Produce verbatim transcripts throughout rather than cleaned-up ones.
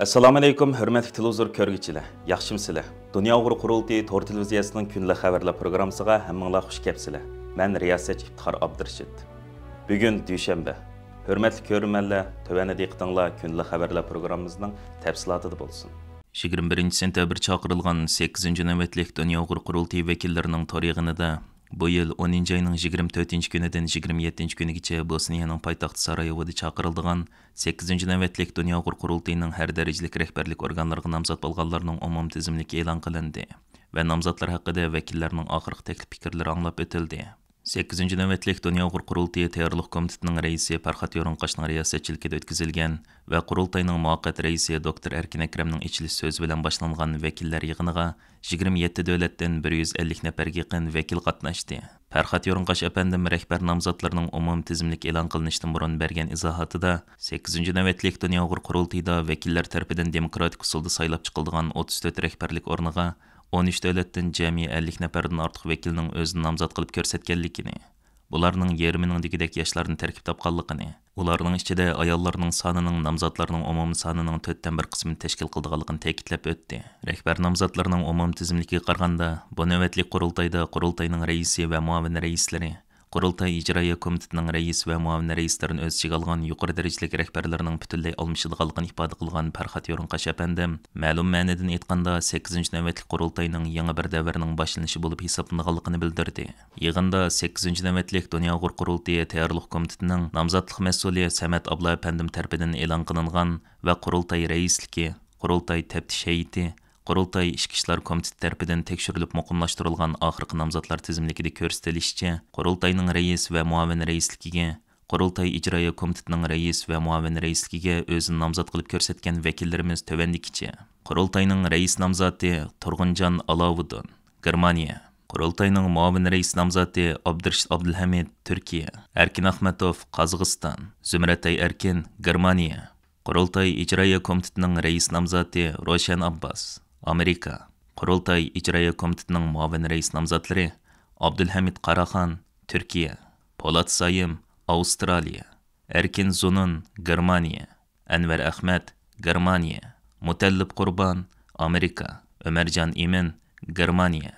ئەسسالامۇئەلەيكۇم، ھۆرمەتلىك تېلېۋىزور كۆرگۈچىلەر، ياخشىمۇسىلەر؟ دۇنيا ئۇيغۇر قۇرۇلتىيى تور تېلېۋىزىيەسىنىڭ كۈندىلىك خەۋەرلەر پروگراممىسىغا ھەممىڭلار خۇش كەپسىلەر. مەن رىياسەتچى ئىپتىخار ئابدۇرېشىت. بۈگۈن دۈشەنبە. ھۆرمەتلىك كۆرۈرمەنلەر، تۆۋەندە دىققىتىڭلار كۈندىلىك خەۋەرلەر پروگراممىمىزنىڭ تەپسىلاتىدا بولسۇن. يىگىرمە بىرىنچى سېنتەبىر چاقىرىلغان سەككىزىنچى نۆۋەتلىك دۇنيا ئۇيغۇر قۇرۇلتىيى ۋەكىللىرىنىڭ تور يىغىنىدا بۇ يىل ئونىنچى ئاينىڭ يىگىرمە تۆتىنچى كۈنىدىن يىگىرمە يەتتىنچى كۈنىگىچە بوسنىيەنىڭ پايتەختى سارايېۋودا چاقىرىلىدىغان سەككىزىنچى نۆۋەتلىك دۇنيا ئۇيغۇر قۇرۇلتىيىنىڭ ھەر دەرىجىلىك رەھبەرلىك ئورگانلىرىغا نامزات بولغانلارنىڭ ئومۇمىي تىزىملىكى ئېلان قىلىندى ۋە نامزاتلار ھەققىدە ۋەكىللەرنىڭ ئاخىرقى تەكلىپ پىكىرلىرى ئاڭلاپ ئۆتۈلدى. سەككىزىنچى نۆۋەتلىك دۇنيا ئۇيغۇر قۇرۇلتىيى تەييارلىق كومىتېتىنىڭ رەئىسى پەرھات يورۇنقاشنىڭ رىياسەتچىلىكىدە ئۆتكۈزۈلگەن ۋە قۇرۇلتاينىڭ مۇۋەققەت رەئىسى دوكتور ئەركىن ئەكرەمنىڭ ئېچىلىش سۆزى بىلەن باشلانغان ۋەكىللەر يىغىنىغا يىگىرمە يەتتە دۆلەتتىن بىر يۈز ئەللىك نەپەرگە يېقىن ۋەكىل قاتناشتى. پەرھات يورۇنقاش ئەپەندىم رەھبەر نامزاتلىرىنىڭ ئومۇمىي تىزىملىكى ئېلان قىلىنىشتىن بۇرۇن بەرگەن ئىزاھاتىدا، سەككىزىنچى نۆۋەتلىك دۇنيا ئۇيغۇر قۇرۇلتىيىدا ۋەكىللەر تەرىپىدىن دېموكراتىك ئۇسۇلدا سايلاپ چىقىلىدىغان ئوتتۇز تۆت رەھبەرلىك ئورنىغا ئون ئۈچ دۆلەتتىن جەمئىي ئەللىك نەپەردىن ئارتۇق ۋەكىلنىڭ ئۆزىنى نامزات قىلىپ كۆرسەتكەنلىكىنى، بۇلارنىڭ يېرىمىنىڭ دېگۈدەك ياشلاردىن تەركىب تاپقانلىقىنى، ئۇلارنىڭ ئىچىدە ئاياللارنىڭ سانىنىڭ نامزاتلارنىڭ ئومۇمىي سانىنىڭ تۆتتىن بىر قىسمىنى تەشكىل قىلىدىغانلىقىنى تەكىتلەپ ئۆتتى. رەھبەر نامزاتلىرىنىڭ ئومۇمىي تىزىملىكىگە قارىغاندا، بۇ نۆۋەتلىك قۇرۇلتايدا قۇرۇلتاينىڭ رەئىسى ۋە مۇئاۋىن رەئىسلىرى، قۇرۇلتاي ئىجرائىيە كومىتېتىنىڭ رەئىس ۋە مۇئاۋىن رەئىسلىرىنى ئۆز ئىچىگە ئالغان يۇقىرى دەرىجىلىك رەھبەرلىرىنىڭ پۈتۈنلەي ئالمىشىدىغانلىقىنى ئىپادە قىلغان پەرھات يورۇنقاش ئەپەندىم، مەلۇم مەنىدىن ئېيتقاندا، سەككىزىنچى نۆۋەتلىك قۇرۇلتاينىڭ يېڭى بىر دەۋرنىڭ باشلىنىشى بولۇپ ھېسابلىنىدىغانلىقىنى بىلدۈردى. يىغىندا سەككىزىنچى نۆۋەتلىك دۇنيا ئۇيغۇر قۇرۇلتىيى تەييارلىق كومىتېتىنىڭ نامزاتلىق مەسئۇلى سەمەت ئابلا ئەپەندىم تەرىپىدىن ئېلان قىلىنغان ۋە قۇرۇلتاي رەئىسلىكى، قۇرۇلتاي تەپتىش ھەيئىتى، قۇرۇلتاي ئىچكى ئىشلار كومىتېتى تەرىپىدىن تەكشۈرۈلۈپ مۇقىملاشتۇرۇلغان ئاخىرقى نامزاتلار تىزىملىكىدە كۆرسىتىلىشىچە، قۇرۇلتاينىڭ رەئىس ۋە مۇئاۋىن رەئىسلىكىگە، قۇرۇلتاي ئىجرائىيە كومىتېتىنىڭ رەئىس ۋە مۇئاۋىن رەئىسلىكىگە ئۆزىنى نامزات قىلىپ كۆرسەتكەن ۋەكىللىرىمىز تۆۋەندىكىچە: قۇرۇلتاينىڭ رەئىس نامزاتى تۇرغۇنجان ئالاۋۇدۇن، گېرمانىيە. قۇرۇلتاينىڭ مۇئاۋىن رەئىس نامزاتى ئابدۇرېشىت ئابدۇلھەمىد، تۈركىيە. ئەركىن ئاخمەتوف، قازاقىستان. زۇمرەتئاي ئەركىن، گېرمانىيە. قۇرۇلتاي ئىجرائىيە كومىتېتىنىڭ رەئىس نامزاتى روشەن ئابباس، ئامېرىكا. قۇرۇلتاي ئىجرائىيە كومىتېتىنىڭ مۇئاۋىن رەئىس نامزاتلىرى ئابدۇلھەمىد قاراخان، تۈركىيە، پولات سايىم، ئاۋسترالىيە، ئەركىن زۇنۇن، گېرمانىيە، ئەنۋەر ئەخمەت، گېرمانىيە، مۇتەللىپ قۇربان، ئامېرىكا، ئۆمەرجان ئىمىن، گېرمانىيە.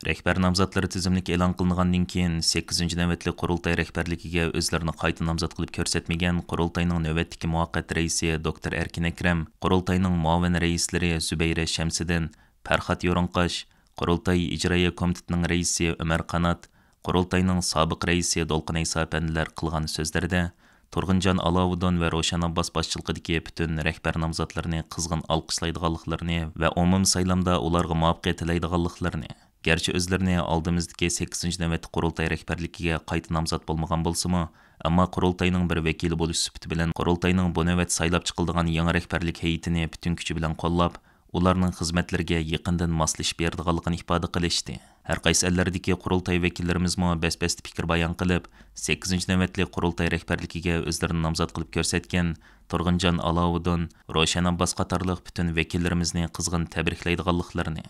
رەھبەر نامزاتلىرى تىزىملىكى ئېلان قىلىنغاندىن كېيىن، سەككىزىنچى نۆۋەتلىك قۇرۇلتاي رەھبەرلىكىگە ئۆزلىرىنى قايتا نامزات قىلىپ كۆرسەتمىگەن قۇرۇلتاينىڭ نۆۋەتتىكى مۇۋەققەت رەئىسى دوكتور ئەركىن ئەكرەم، قۇرۇلتاينىڭ مۇئاۋىن رەئىسلىرى زۇبەيرە شەمسىدىن، پەرھات يورۇنقاش، قۇرۇلتاي ئىجرائىيە كومىتېتىنىڭ رەئىسى ئۆمەر قانات، قۇرۇلتاينىڭ سابىق رەئىسى دولقۇن ئەيسا ئەپەندىلەر قىلغان سۆزلىرىدە، تۇرغۇنجان ئالاۋۇدۇن ۋە روشەن ئابباس باشچىلىقىدىكى پۈتۈن رەھبەر نامزاتلىرىنى قىزغىن ئالقىشلايدىغانلىقلىرىنى ۋە ئومۇمىي سايلامدا ئۇلارغا مۇۋەپپەقىيەت تىلەيدىغانلىقلىرىنى، گەرچە ئۆزلىرىنى ئالدىمىزدىكى سەككىزىنچى نۆۋەتلىك قۇرۇلتاي رەھبەرلىكىگە قايتا نامزات بولمىغان بولسىمۇ، ئەمما قۇرۇلتاينىڭ بىر ۋەكىلى بولۇش سۈپىتى بىلەن قۇرۇلتاينىڭ بۇ نۆۋەت سايلاپ چىقىلىدىغان يېڭى رەھبەرلىك ھەيئىتىنى پۈتۈن كۈچى بىلەن قوللاپ، ئۇلارنىڭ خىزمەتلىرىگە يېقىندىن ماسلىشىپ بېرىدىغانلىقىنى ئىپادە قىلىشتى. ھەر قايسى ئەللەردىكى قۇرۇلتاي ۋەكىللىرىمىزمۇ بەس-بەستە پىكىر بايان قىلىپ، سەككىزىنچى نۆۋەتلىك قۇرۇلتاي رەھبەرلىكىگە ئۆزلىرىنى نامزات قىلىپ كۆرسەتكەن تۇرغۇنجان ئالاۋۇدۇن، روشەن ئابباس قاتارلىق پۈتۈن ۋەكىللىرىمىزنى قىزغىن تەبرىكلەيدىغانلىقلىرىنى،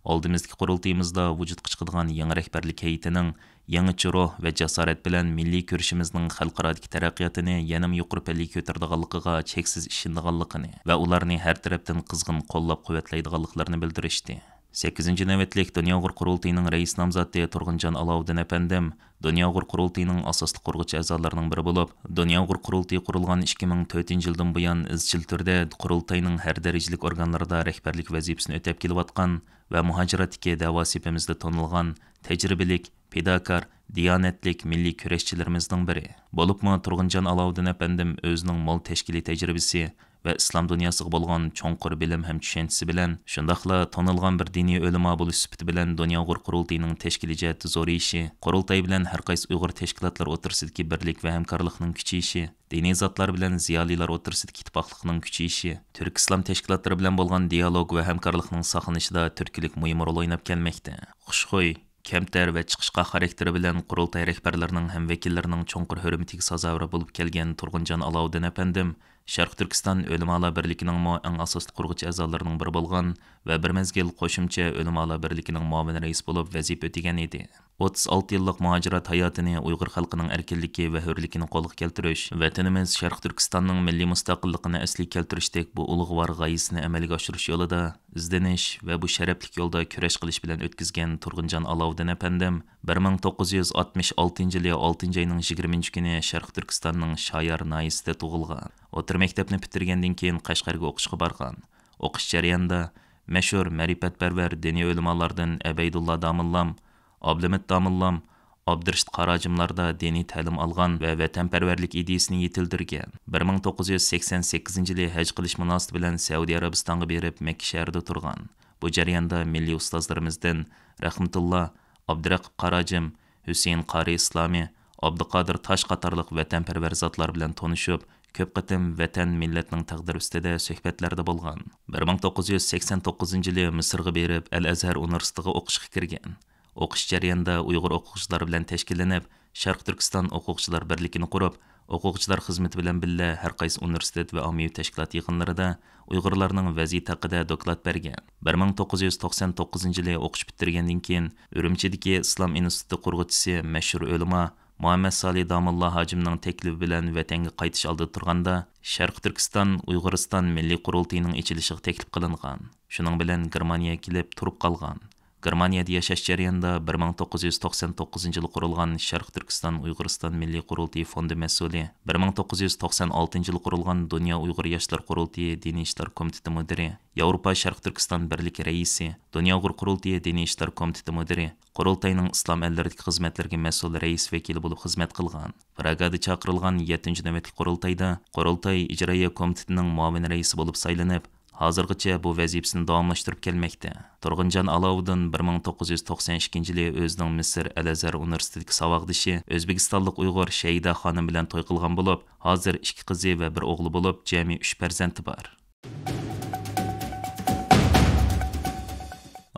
ئالدىمىزدىكى قۇرۇلتىيىمىزدا ۋۇجۇدقا چىقىدىغان يېڭى رەھبەرلىك ھەيئىتىنىڭ يېڭىچە روھ ۋە جاسارەت بىلەن مىللىي كۈرىشىمىزنىڭ خەلقئارادىكى تەرەققىياتىنى يەنىمۇ يۇقىرى پەللىگە كۆتۈرىدىغانلىقىغا چەكسىز ئىشىنىدىغانلىقىنى ۋە ئۇلارنى ھەر تەرەپتىن قىزغىن قوللاپ-قۇۋۋەتلەيدىغانلىقلىرىنى بىلدۈرۈشتى. سەككىزىنچى نۆۋەتلىك دۇنيا ئۇيغۇر قۇرۇلتىيىنىڭ رەئىس نامزاتى تۇرغۇنجان ئالاۋۇدىن ئەپەندىم دۇنيا ئۇيغۇر قۇرۇلتىيىنىڭ ئاساسلىق قۇرغۇچى ئەزالىرىنىڭ بىرى بولۇپ، دۇنيا ئۇيغۇر قۇرۇلتىيى قۇرۇلغان ئىككى مىڭ تۆتىنچى يىلدىن بۇيان ئىزچىل تۈردە قۇرۇلتاينىڭ ھەر دەرىجىلىك ئورگانلىرىدا رەھبەرلىك ۋەزىپىسىنى ئۆتەپ كېلىۋاتقان ۋە مۇھاجىرەتتىكى دەۋا سېپىمىزدە تونۇلغان تەجرىبىلىك، پىداكار، دىيانەتلىك مىللىي كۈرەشچىلىرىمىزنىڭ بىرى. بولۇپمۇ تۇرغۇنجان ئالاۋۇدىن ئەپەندىم ئۆزىنىڭ مول تەشكىلىي تەجرىبىسى ۋە ئىسلام دۇنياسىغا بولغان چوڭقۇر بىلىم ھەم چۈشەنچىسى بىلەن، شۇنداقلا تونۇلغان بىر دىنىي ئۆلىما بولۇش سۈپىتى بىلەن دۇنيا ئۇيغۇر قۇرۇلتىيىنىڭ تەشكىلىي جەھەتتە زورىيىشى، قۇرۇلتاي بىلەن ھەر قايسى ئۇيغۇر تەشكىلاتلىرى ئوتتۇرىسىدىكى بىرلىك ۋە ھەمكارلىقنىڭ كۈچىيىشى، دىنىي زاتلار بىلەن زىيالىيلار ئوتتۇرىسىدىكى ئىتتىپاقلىقنىڭ كۈچىيىشى، تۈرك ئىسلام تەشكىلاتلىرى بىلەن بولغان دىيالوگ ۋە ھەمكارلىقنىڭ ساقلىنىشىدا تۈرتكىلىك مۇھىم رول ئويناپ كەلمەكتە. خۇشخۇي، كەمتەر ۋە چىقىشقاق خاراكتېرى بىلەن قۇرۇلتاي رەھبەرلىرىنىڭ ھەم ۋەكىللىرىنىڭ چوڭقۇر ھۆرمىتىگە سازاۋەر بولۇپ كەلگەن تۇرغۇنجان ئالاۋۇدىن ئەپەندىم شەرقىي تۈركىستان ئۆلىمالار بىرلىكىنىڭمۇ ئەڭ ئاساسلىق قۇرغۇچى ئەزالىرىنىڭ بىرى بولغان ۋە بىر مەزگىل قوشۇمچە ئۆلىمالار بىرلىكىنىڭ مۇئاۋىن رەئىسى بولۇپ ۋەزىپە ئۆتىگەن ئىدى. ئوتتۇز ئالتە يىللىق مۇھاجىرەت ھاياتىنى ئۇيغۇر خەلقىنىڭ ئەركىنلىكى ۋە ھۆرلۈكىنى قولغا كەلتۈرۈش، ۋەتىنىمىز شەرقىي تۈركىستاننىڭ مىللىي مۇستەقىللىقىنى ئەسلىگە كەلتۈرۈشتەك بۇ ئۇلۇغۋار غايىسىنى ئەمەلگە ئاشۇرۇش يولىدا ئىزدىنىش ۋە بۇ شەرەپلىك يولدا كۈرەش قىلىش بىلەن ئۆتكۈزگەن تۇرغۇنجان ئالاۋۇدىن ئەپەندىم بىر مىڭ توققۇز يۈز ئاتمىش ئالتىنچى يىلى ئالتىنچى ئاينىڭ يىگىرمىنچى كۈنى شەرقىي تۈركىستاننىڭ شايار ناھىيەسىدە تۇغۇلغان. ئوتتۇرا مەكتەپنى پۈتتۈرگەندىن كېيىن قەشقەرگە ئوقۇشقا بارغان. ئوقۇش جەريانىدا مەشھۇر مەرىپەتپەرۋەر دىنىي ئۆلىمالاردىن ئەبەيدۇللا داموللام، ئابلىمىت داموللام، ئابدۇرېشىت قاراجىملاردا دىنىي تەلىم ئالغان ۋە ۋەتەنپەرۋەرلىك ئىدىيىسىنى يېتىلدۈرگەن. بىر مىڭ توققۇز يۈز سەكسەن سەككىزىنچى يىلى ھەج قىلىش مۇناسىۋىتى بىلەن سەئۇدى ئەرەبىستانغا بېرىپ، مەككە شەھىرىدە تۇرغان. بۇ جەرياندا مىللىي ئۇستازلىرىمىزدىن رەھمىتۇللا، ئابدۇرەقىپ قاراجىم، ھۈسەيىن قارى ئىسلامى، ئابدۇقادىر تاش قاتارلىق ۋەتەنپەرۋەر زاتلار بىلەن تونۇشۇپ، كۆپ قېتىم ۋەتەن، مىللەتنىڭ تەقدىرى ئۈستىدە سۆھبەتلەردە بولغان. بىر مىڭ توققۇز يۈز سەكسەن توققۇزىنچى يىلى مىسىرغا بېرىپ، ئەل ئەزھەر ئۇنىۋېرسىتېتىغا ئوقۇشقا كىرگەن. ئوقۇش جەريانىدا ئۇيغۇر ئوقۇغۇچىلار بىلەن تەشكىللىنىپ، شەرقىي تۈركىستان ئوقۇغۇچىلار بىرلىكىنى قۇرۇپ، ئوقۇغۇچىلار خىزمىتى بىلەن بىللە ھەر قايسى ئۇنىۋېرسىتېت ۋە ئاممىۋى تەشكىلات يىغىنلىرىدا ئۇيغۇرلارنىڭ ۋەزىيىتى ھەققىدە دوكلات بەرگەن. بىر مىڭ توققۇز يۈز توقسان توققۇزىنچى يىلى ئوقۇش پۈتتۈرگەندىن كېيىن، ئۈرۈمچىدىكى ئىسلام ئىنستىتۇتى قۇرغۇچىسى، مەشھۇر ئۆلىما مۇھەممەد سالى داموللا ھاجىمنىڭ تەكلىپى بىلەن ۋەتەنگە قايتىش ئالدىدا تۇرغاندا، شەرقىي تۈركىستان ئۇيغۇرىستان مىللىي قۇرۇلتىيىنىڭ ئېچىلىشىغا تەكلىپ قىلىنغان. شۇنىڭ بىلەن گېرمانىيەگە كېلىپ تۇرۇپ قالغان. گېرمانىيەدە ياشاش جەريانىدا بىر مىڭ توققۇز يۈز توقسان توققۇزىنچى يىلى قۇرۇلغان شەرقىي تۈركىستان ئۇيغۇرىستان مىللىي قۇرۇلتىيى فوندى مەسئۇلى، بىر مىڭ توققۇز يۈز توقسان ئالتىنچى يىلى قۇرۇلغان دۇنيا ئۇيغۇر ياشلار قۇرۇلتىيى دىنىي ئىشلار كومىتېتى مۇدىرى، ياۋروپا شەرقىي تۈركىستان بىرلىكى رەئىسى، دۇنيا ئۇيغۇر قۇرۇلتىيى دىنىي ئىشلار كومىتېتى مۇدىرى، قۇرۇلتاينىڭ ئىسلام ئەللىرىدىكى خىزمەتلىرىگە مەسئۇل رەئىس ۋەكىلى بولۇپ خىزمەت قىلغان. پراگادا چاقىرىلغان يەتتىنچى نۆۋەتلىك قۇرۇلتايدا قۇرۇلتاي ئىجرائىيە كومىتېتىنىڭ مۇئاۋىن رەئىسى بولۇپ سايلىنىپ، ھازىرغىچە بۇ ۋەزىپىسىنى داۋاملاشتۇرۇپ كەلمەكتە. تۇرغۇنجان ئالاۋۇدىن بىر مىڭ توققۇز يۈز توقسان ئىككىنچى يىلى ئۆزىنىڭ مىسىر ئەل ئەزھەر ئۇنىۋېرسىتېتىدىكى ساۋاقدىشى، ئۆزبېكىستانلىق ئۇيغۇر شەيدا خانىم بىلەن توي قىلغان بولۇپ، ھازىر ئىككى قىزى ۋە بىر ئوغلى بولۇپ، جەمئىي ئۈچ پەرزەنتى بار.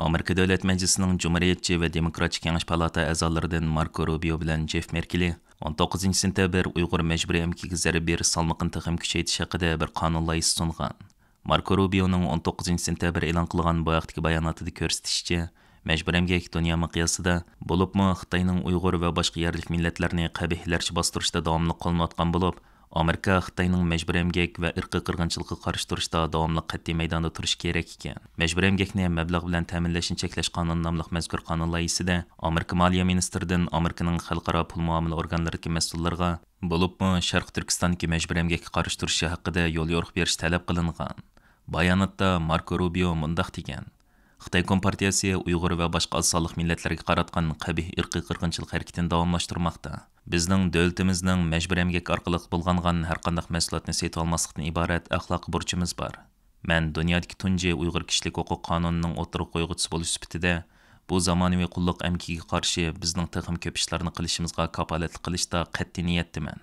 ئامېرىكا دۆلەت مەجلىسىنىڭ جۇمھۇرىيەتچى ۋە دېموكراتچى كېڭەش پالاتا ئەزالىرىدىن ماركو روبىيو بىلەن جېف مېركېلى ئون توققۇزىنچى سېنتەبىر ئۇيغۇر مەجبۇرىي ئەمگىكىگە زەربە بېرىش سالمىقىنى تېخىمۇ كۈچەيتىش ھەققىدە بىر قانۇن لايىھىسى سۇنغان. ماركو روبىيونىڭ ئون توققۇزىنچى سېنتەبىر ئېلان قىلغان بۇ ھەقتىكى باياناتىدا كۆرسىتىشىچە، مەجبۇرىي ئەمگەك دۇنيا مىقياسىدا، بولۇپمۇ خىتاينىڭ ئۇيغۇر ۋە باشقا يەرلىك مىللەتلەرنى قەبىھلەرچە باستۇرۇشتا داۋاملىق قوللىنىۋاتقان بولۇپ، ئامېرىكا خىتاينىڭ مەجبۇرىي ئەمگەك ۋە ئىرقىي قىرغىنچىلىققا قارشى تۇرۇشتا داۋاملىق قەتئىي مەيداندا تۇرۇشى كېرەك ئىكەن. مەجبۇرىي ئەمگەكنى مەبلەغ بىلەن تەمىنلەشنى چەكلەش قانۇنى ناملىق مەزكۇر قانۇن لايىھىسىدە ئامېرىكا مالىيە مىنىستىرىدىن ئامېرىكىنىڭ خەلقئارا پۇل مۇئامىلە ئورگانلىرىدىكى مەسئۇللىرىغا، بولۇپمۇ شەرقىي تۈركىستاندىكى مەجبۇرىي ئەمگەككە قارشى تۇرۇشى ھەققىدە يوليورۇق بېرىش تەلەپ قىلىنغان. باياناتتا ماركو روبىيو مۇنداق دېگەن: خىتاي كومپارتىيەسى ئۇيغۇر ۋە باشقا ئاز سانلىق مىللەتلەرگە قاراتقان قەبىھ ئىرقىي قىرغىنچىلىق ھەرىكىتىنى داۋاملاشتۇرماقتا. بىزنىڭ دۆلىتىمىزنىڭ مەجبۇرىي ئەمگەك ئارقىلىق بۇلغانغان ھەرقانداق مەھسۇلاتنى سېتىۋالماسلىقتىن ئىبارەت ئەخلاقىي بۇرچىمىز بار. مەن دۇنيادىكى تۇنجى ئۇيغۇر كىشىلىك ھوقۇق قانۇنىنىڭ ئوتتۇرىغا قويغۇچىسى بولۇش سۈپىتىدە، بۇ زامانىۋى قۇللۇق ئەمگىكىگە قارشى بىزنىڭ تېخىمۇ كۆپ ئىشلارنى قىلىشىمىزغا كاپالەتلىك قىلىشتا قەتئىي نىيەتتىمەن.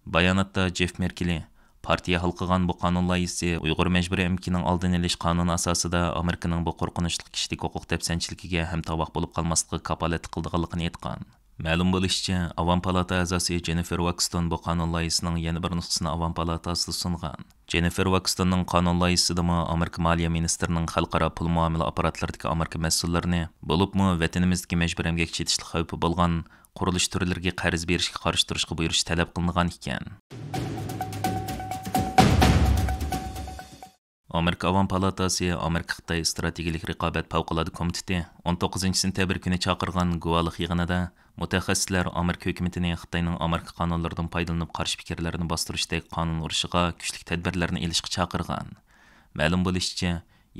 باياناتتا جېف مېركېلى، پارتىيە ھالقىغان بۇ قانۇن لايىھىسى ئۇيغۇر مەجبۇرىي ئەمگىكىنىڭ ئالدىنى ئېلىش قانۇنى ئاساسىدا ئامېرىكىنىڭ بۇ قورقۇنچلۇق كىشىلىك ھوقۇق دەپسەندىچىلىكىگە ھەمتاۋاق بولۇپ قالماسلىقىغا كاپالەتلىك قىلىدىغانلىقىنى ئېيتقان. مەلۇم بولۇشىچە، ئاۋام پالاتا ئەزاسى جېننىفېر ۋاكستون بۇ قانۇن لايىھىسىنىڭ يەنە بىر نۇسخىسىنى ئاۋام پالاتاسىدا سۇنغان. جېننىفېر ۋاكستوننىڭ قانۇن لايىھىسىدىمۇ ئامېرىكا مالىيە مىنىستىرىنىڭ خەلقئارا پۇل مۇئامىلە ئاپپاراتلىرىدىكى ئامېرىكا مەسئۇللىرىنى، بولۇپمۇ ۋەتىنىمىزدىكى مەجبۇرىي ئەمگەك چېتىشلىق خەۋپى بولغان قۇرۇلۇش تۈرلىرىگە قەرز بېرىشكە قارشى تۇرۇشقا بۇيرۇش تەلەپ قىلىنغان ئىكەن. ئامېرىكا ئاۋام پالاتاسى ئامېرىكا خىتاي ئىستراتېگىيەلىك رىقابەت پەۋقۇلئاددە كومىتېتى ئون توققۇزىنچى سېنتەبىر كۈنى چاقىرغان گۇۋاھلىق يىغىنىدا مۇتەخەسسىسلەر ئامېرىكا ھۆكۈمىتىنى خىتاينىڭ ئامېرىكا قانۇنلىرىدىن پايدىلىنىپ قارشى پىكىرلەرنى باستۇرۇشتەك قانۇن ئۇرۇشىغا كۈچلۈك تەدبىرلەرنى ئېلىشقا چاقىرغان. مەلۇم بولۇشىچە،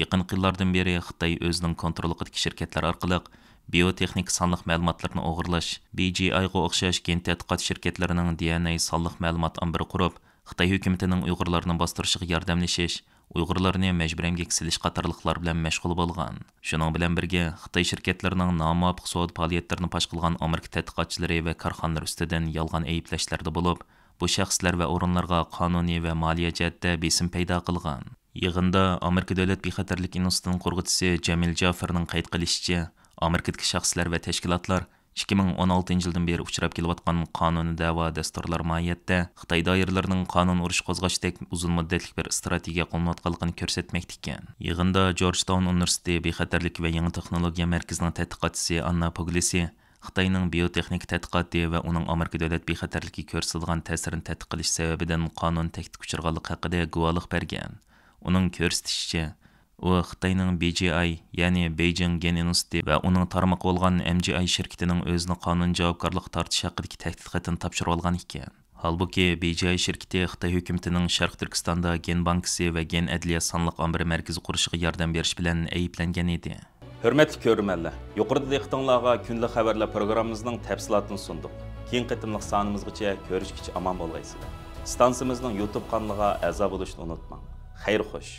يېقىنقى يىللاردىن بېرى خىتاي ئۆزىنىڭ كونتروللۇقىدىكى شىركەتلەر ئارقىلىق بىيوتېخنىكا سانلىق مەلۇماتلىرىنى ئوغرىلاش، بى جى ئايغا ئوخشاش گېن تەتقىقات شىركەتلىرىنىڭ دى ئېن ئەي سانلىق مەلۇمات ئامبىرى قۇرۇپ، خىتاي ھۆكۈمىتىنىڭ ئۇيغۇرلارنى باستۇرۇشىغا ياردەملىشىش، ئۇيغۇرلارنى مەجبۇرىي ئەمگەككە سېلىش قاتارلىقلار بىلەن مەشغۇل بولغان. شۇنىڭ بىلەن بىرگە، خىتاي شىركەتلىرىنىڭ نامۇۋاپىق سودا پائالىيەتلىرىنى پاش قىلغان ئامېرىكا تەتقىقاتچىلىرى ۋە كارخانىلىرى ئۈستىدىن يالغان ئەيىبلەشلەردە بولۇپ، بۇ شەخسلەر ۋە ئورۇنلارغا قانۇنىي ۋە مالىيە جەھەتتە بېسىم پەيدا قىلغان. يىغىندا ئامېرىكا دۆلەت بىخەتەرلىك ئىنستىتۇتىنىڭ قۇرغۇچىسى جەمىل جافىرنىڭ قەيت قىلىشىچە، ئامېرىكىدىكى شەخسلەر ۋە تەشكىلاتلار ئىككى مىڭ ئون ئالتىنچى يىلدىن بېرى ئۇچراپ كېلىۋاتقان قانۇنىي دەۋا دەستۇرلار ماھىيەتتە خىتاي دائىرىلىرىنىڭ قانۇن ئۇرۇشى قوزغاشتەك ئۇزۇن مۇددەتلىك بىر ئىستراتېگىيە قوللىنىۋاتقانلىقىنى كۆرسەتمەكتە ئىكەن. يىغىندا جورجتاون ئۇنىۋېرسىتېتى بىخەتەرلىك ۋە يېڭى تېخنولوگىيە مەركىزىنىڭ تەتقىقاتچىسى ئاننا پۇگلىسى خىتاينىڭ بىيوتېخنىكا تەتقىقاتى ۋە ئۇنىڭ ئامېرىكا دۆلەت بىخەتەرلىكىگە كۆرسىتىدىغان تەسىرىنى تەتقىق قىلىش سەۋەبىدىن قانۇن تەھدىتكە ئۇچرىغانلىقى ھەققىدە گۇۋاھلىق بەرگەن. ئۇنىڭ كۆرسىتىشىچە، ئۇ خىتاينىڭ بى جى ئاي، يەنى بېيجىڭ گېن ئىنستىتۇتى ۋە ئۇنىڭ تارمىقى بولغان ئەم جى ئاي شىركىتىنىڭ ئۆزىنى قانۇنىي جاۋابكارلىققا تارتىش ھەققىدىكى تەھدىت خېتىنى تاپشۇرۇۋالغان ئىكەن. ھالبۇكى، بى جى ئاي شىركىتى خىتاي ھۆكۈمىتىنىڭ شەرقىي تۈركىستاندا گېن بانكىسى ۋە گېن ئەدلىيە سانلىق ئامبىرى مەركىزى قۇرۇشىغا ياردەم بېرىش بىلەن ئەيىبلەنگەن ئىدى. ھۆرمەتلىك كۆرۈرمەنلەر، يۇقىرىدا دىققىتىڭلارغا كۈندىلىك خەۋەرلەر پروگراممىمىزنىڭ تەپسىلاتىنى سۇندۇق. كېيىنكى قېتىملىق سانىمىزغىچە كۆرۈشكىچە ئامان بولغايسىلەر. ئىستانسىمىزنىڭ يۇتۇب قانىلىغا ئەزا بولۇشنى ئۇنتۇماڭ. خەير خوش.